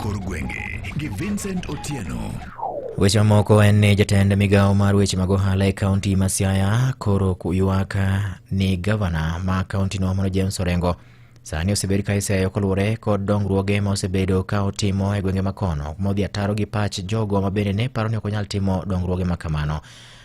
kor gwenge gi Vincent Otieno. Weche mamoko en ni jatend migawo mar weche mag ohala e kaunti ma Siaya koro ywak ni gavana ma kauntino mano James Orengo sani osebed ka iseyo koluwore kod dongruoge ma osebedo ka otimo e gwenge makono modhi ataro gi pach jogo ma bende ne paro ni ok onyal timo dongruoge ma kamano.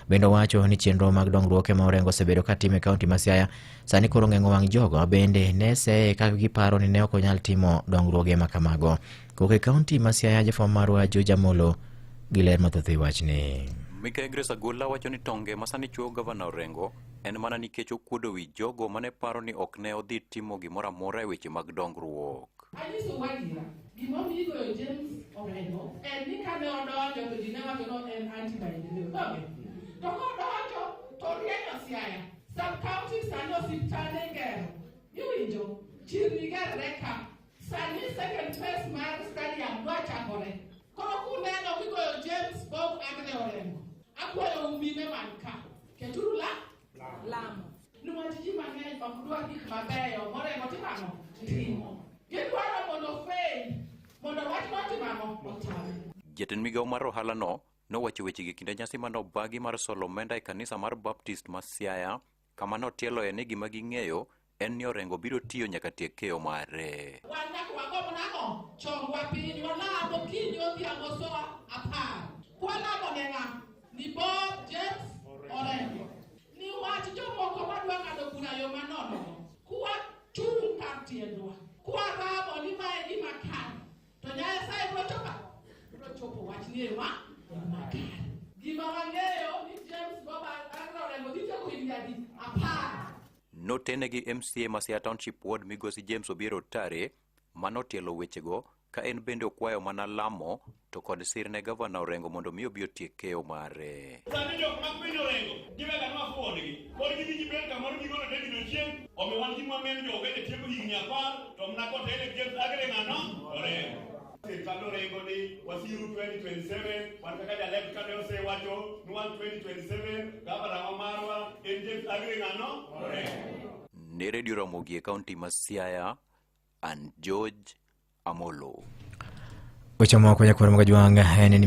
Bende owacho ni chenro mag dongruok ma Orengo osebedo ka timo e kaunti ma Siaya sani koro ong'eng'o wang' jogo ma bende ne seye ka giparo ni ne ok onyal timo dongruoge ma kamago. Kowuok e kaunti ma Siaya, jafwambo marwa George Amolo gi ler mathoth e wachni. Mikai Grace Agola wacho ni tonge ma sani chuoyo gavana Orengo en mana nikech okuodo wi jogo mane paro ni ok ne odhi timo gimoro amora e weche mag dongruok. Anyisou adiera, gimomiyo igoyo James Orengo en ni kane odonjo to ji ne wacho ni en anti maendeleo. Donge? To kodonjo to orienyo Siaya. Sub county sani osiptande igero. Iwinjo? Chirni gerre ka. Sani second phase mar stadium dwa chakore. Koro kuneno kigoyo James Bob Aggrey Orengo, akwayo mine man ka. Keturu la lamo. Niwach ji mang'eny ok dwar gik mabeyo morengo timo ang'o? Timo. Gidwaro mondo fail, mondo wach no timo ang'o? Otame. Jatend migawo mar ohalano nowacho wechegi e kinde nyasi mane obagi mar solo omenda e kanisa mar Baptist ma Siaya kama notieloe ni gima ging'eyo en ni Orengo biro tiyo nyaka tiek keyo mare. Wan nyaka wagomb nang'o? Chongwa piny, walam okinyi odhiambo saa 10. Kwalamo ne ng'a? Ni Bob James Orengo. Ni wach jomoko madwa ng'ado bura yo manono. Kwa chung' kar tiendwa. Kwaramo ni mae gima kare. To Nyasaye biro chopo biro chopo wach ni e ma makare. Gima wang'eyo ni James Bob Orengo dhi tieko higni adi? 10. Notene gi MCA ma Siaya Township Ward migosi James Obiero Tare manotielo wechego ka en bende okwayo mana lamo to kod sir ne gavana Orengo mondo mi obi otiek keyo mare. Sani jok ma kwinyo Orengo giwega nwafuonigi koro gidhi gibed kamoro gigolo David Ochieng' omiyo wan gima wang'eyo ni jo-Uganda tieko higni 10 to mana kotele James Aggrey ng'ano Orengo. Sirkand Orengo ni wasiru 2027 wan kaka jalep kane osewacho ni wan 2027 gavana ma marwa en James Aggrey ng'ano Orengo. Ne Radio Ramogi e kaunti ma Siaya, an George Amolo. Weche moko nyakwar Magajwang' en ni